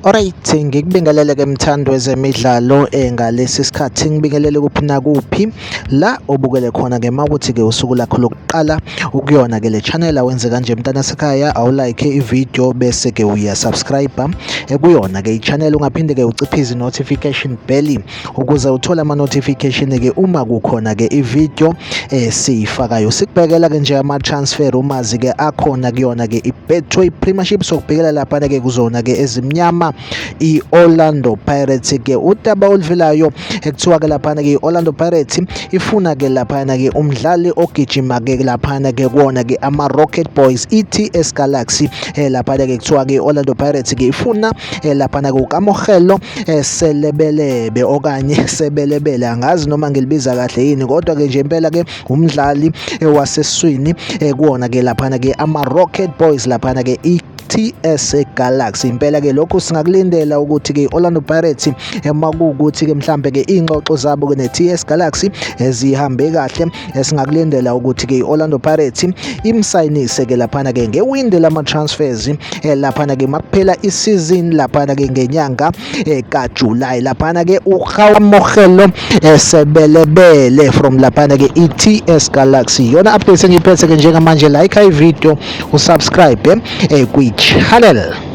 Alright, ngikubingelele ke mthandi wezemidlalo ngalesi sikhathi ngibingelele kuphi nakuphi la obukele khona ke makuthi ke usuku lakho lokuqala ukuyona ke le channel awenze kanje mntana sekhaya awulike i-video bese ke uya subscribe kuyona ke i-channel ungaphinde ke uciphize notification bell ukuze uthole ama-notification ke uma kukhona ke i-video esiyifakayo. Sikubhekela ke nje ama-transfer rumours ke akhona kuyona ke i-Betway Premiership, sokubhekela laphana ke kuzona ke ezimnyama i-Orlando Pirates ke udaba oluvelayo ekuthiwa ke laphana ke i-Orlando Pirates ifuna ke laphana ke umdlali ogijima ke laphana ke kuwona ke ama-Rocket Boys i-TS Galaxy. Laphana ke kuthiwa ke i-Orlando Pirates ke ifuna laphana ke uKamogelo Selebelebe okanye Sebelebele, angazi noma ngilibiza kahle yini, kodwa ke nje impela ke umdlali waseswini kuwona ke laphana ke ama-Rocket Boys laphana ke i-TS Galaxy. Impela ke lokhu singakulindela ukuthi ke i-Orlando Pirates makuwukuthi ke mhlambe ke iy'ngxoxo zabo ke ne-TS Galaxy zihambe kahle, singakulindela ukuthi ke i-Orlando Pirates imsayinise ke laphana ke ngewindi lama-transfers laphana ke makuphela isizini laphana ke ngenyanga kaJuly. Laphana ke uKamogelo Sebelebele from laphana ke i-TS Galaxy. Yona update engiyiphethe ke njengamanje, like i-video, usubscribe kwi-channel.